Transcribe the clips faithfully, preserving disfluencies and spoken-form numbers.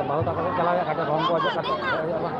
ᱵᱟᱹᱦᱩ ᱛᱟᱠᱚ ᱠᱚ ᱪᱟᱞᱟᱣ ᱮᱱᱟ, ᱠᱟᱹᱴᱤᱡ ᱨᱚᱝ ᱠᱚ ᱚᱡᱚᱜ ᱠᱟᱛᱮ ᱦᱮᱡ ᱦᱩᱭᱩᱜᱼᱟ ᱵᱟᱝ?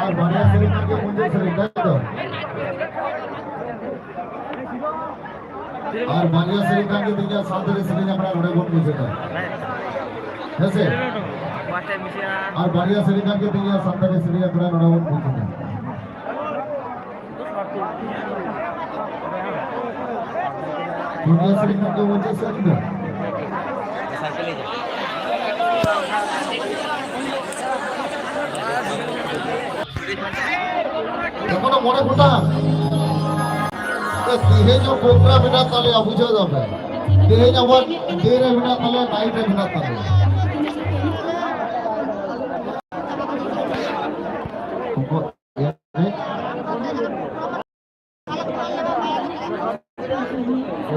ᱟᱨ ᱵᱟᱨᱭᱟ ᱥᱮᱨᱮᱧ ᱠᱷᱟᱱ ᱜᱮ ᱢᱩᱪᱟᱹᱫ ᱥᱮᱨᱮᱧ, ᱛᱟᱭ ᱛᱚ? ᱟᱨ ᱵᱟᱨᱭᱟ ᱥᱮᱨᱮᱧ ᱠᱷᱟᱱ ᱜᱮ ᱛᱮᱦᱮᱧᱟᱜ ᱥᱟᱱᱛᱟᱲᱤ ᱥᱮᱨᱮᱧ ᱟᱠᱷᱲᱟ ᱱᱚᱰᱮ ᱵᱚᱱ ᱢᱩᱪᱟᱹᱫᱟ᱾ ᱦᱮᱸ ᱥᱮ? ᱟᱨ ᱵᱟᱨᱭᱟ ᱥᱮᱨᱮᱧ ᱠᱷᱟᱱ ᱜᱮ ᱛᱮᱦᱮᱧᱟᱜ ᱥᱟᱱᱛᱟᱲᱤ ᱥᱮᱨᱮᱧ ᱟᱠᱷᱲᱟ ᱱᱚᱰᱮ ᱵᱚᱱ ᱢᱩᱪᱟᱹᱫᱟ᱾ ᱯᱩᱱᱭᱟᱹ ᱥᱮᱨᱮᱧ ᱠᱷᱟᱱ ᱜᱮ ᱢᱩᱪᱟᱹᱫ ᱥᱮᱨᱮᱧ ᱫᱚ᱾ ᱜᱚᱴᱟ᱾ ᱛᱮᱦᱮᱧ ᱦᱚᱸ ᱯᱨᱳᱜᱨᱟᱢ ᱢᱮᱱᱟᱜ ᱛᱟᱞᱮᱭᱟ, ᱵᱩᱡᱷᱟᱹᱣ ᱫᱟᱯᱮ᱾ ᱛᱮᱦᱮᱧ ᱟᱵᱚᱣᱟᱜ ᱰᱮ ᱨᱮ ᱢᱮᱱᱟᱜ ᱛᱟᱞᱮᱭᱟ, ᱱᱟᱭᱤᱴ ᱨᱮ ᱢᱮᱱᱟᱜ ᱛᱟᱞᱮᱭᱟ᱾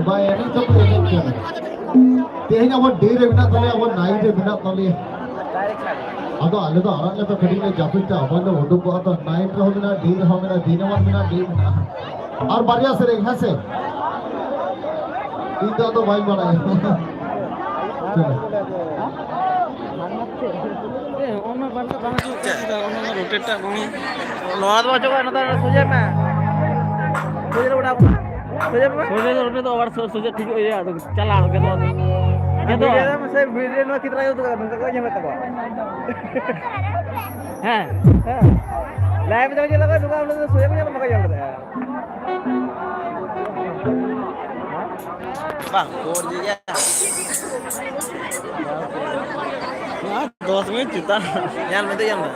ᱵᱟᱭ ᱮᱱᱮᱡ ᱫᱚᱠᱚ ᱮᱱᱮᱡ ᱠᱟᱱᱟ᱾ ᱛᱮᱦᱮᱧ ᱟᱵᱚ ᱰᱮ ᱨᱮ ᱢᱮᱱᱟᱜ ᱛᱟᱞᱮᱭᱟ, ᱟᱵᱚ ᱱᱟᱭᱤᱴ ᱨᱮ ᱢᱮᱱᱟᱜ ᱛᱟᱞᱮᱭᱟ᱾ ᱟᱫᱚ ᱟᱞᱮ ᱫᱚ ᱟᱲᱟᱜ ᱞᱮ ᱛᱚ ᱠᱟᱹᱴᱤᱡ ᱞᱮ ᱡᱟᱹᱯᱤᱫ ᱛᱮ ᱟᱵᱟᱨ ᱞᱮ ᱩᱰᱩᱠᱚᱜᱼᱟ ᱛᱚ, ᱱᱟᱭᱤᱴ ᱨᱮᱦᱚᱸ ᱢᱮᱱᱟᱜᱼᱟ, ᱰᱮ ᱨᱮᱦᱚᱸ ᱢᱮᱱᱟᱜᱼᱟ, ᱫᱤᱱᱟᱹᱢᱟᱱ ᱢᱮᱱᱟᱜᱼᱟ, ᱰᱮ ᱢᱮᱱᱟᱜᱼᱟ᱾ ᱟᱨ ᱵᱟᱨᱭᱟ ᱥᱮᱨᱮᱧ, ᱦᱮᱸ ᱥᱮ? ᱤᱧ ᱫᱚ ᱟᱫᱚ ᱵᱟᱹᱧ ᱵᱟᱲᱟᱭᱟ᱾ ᱮ, ᱚᱱᱟ ᱵᱟᱝ, ᱵᱟᱝ ᱦᱤᱡᱩᱜ ᱠᱟᱱᱟ, ᱚᱱᱟ ᱨᱚᱴᱮᱴ ᱴᱟᱜ ᱵᱟᱝ᱾ ᱱᱚᱣᱟ ᱫᱚ ᱵᱟᱝ ᱪᱟᱵᱟᱜᱼᱟ, ᱱᱚᱛᱮ ᱥᱚᱡᱷᱮ ᱢᱮ᱾ ᱥᱚᱡᱷᱮ ᱨᱮ ᱚᱰᱟᱣ ᱠᱟᱜ ᱢᱮ᱾ ᱥᱚᱡᱷᱮ ᱢᱮ᱾ ᱥᱚᱡᱷᱮ ᱫᱚ, ᱨᱚᱴᱮᱴ ᱫᱚ ᱟᱵᱟᱨ ᱥᱚ-, ᱥᱚᱡᱷᱮ ᱴᱷᱤᱠ ᱦᱩᱭᱩᱜᱼᱟ, ᱟᱫᱚ ᱪᱟᱞᱟᱜ ᱦᱚᱲ ᱜᱮ ᱱᱚᱣᱟ ᱫᱚ᱾ ᱵᱷᱤᱰᱤᱭᱳ ᱫᱚ ᱢᱟᱥᱮ, ᱵᱷᱤᱰᱤᱭᱳ ᱱᱚᱣᱟ ᱠᱷᱮᱛᱨᱮ ᱜᱮ ᱩᱫᱩᱜ ᱠᱟᱜ ᱢᱮ, ᱱᱚᱝᱠᱟ ᱠᱚ ᱧᱮᱞᱮᱫ ᱛᱟᱠᱚᱣᱟ᱾ ᱦᱮᱸ᱾ ᱦᱮᱸ᱾ ᱞᱟᱭᱤᱵᱷ ᱨᱮ ᱧᱮᱞ ᱠᱟᱜ ᱱᱚᱝᱠᱟ ᱩᱱᱤ ᱫᱚ ᱥᱚᱡᱷᱮ ᱠᱚ ᱧᱮᱞ, ᱵᱟᱠᱚ ᱧᱮᱞ ᱠᱟᱫᱟ᱾ ᱵᱟᱝ, ᱠᱳᱨ ᱜᱮᱭᱟ᱾ ᱦᱮᱸ, ᱫᱚᱥ ᱢᱤᱱᱤᱴ ᱪᱮᱛᱟᱱ᱾ ᱧᱮᱞ ᱢᱮ, ᱧᱮᱞ ᱢᱮ᱾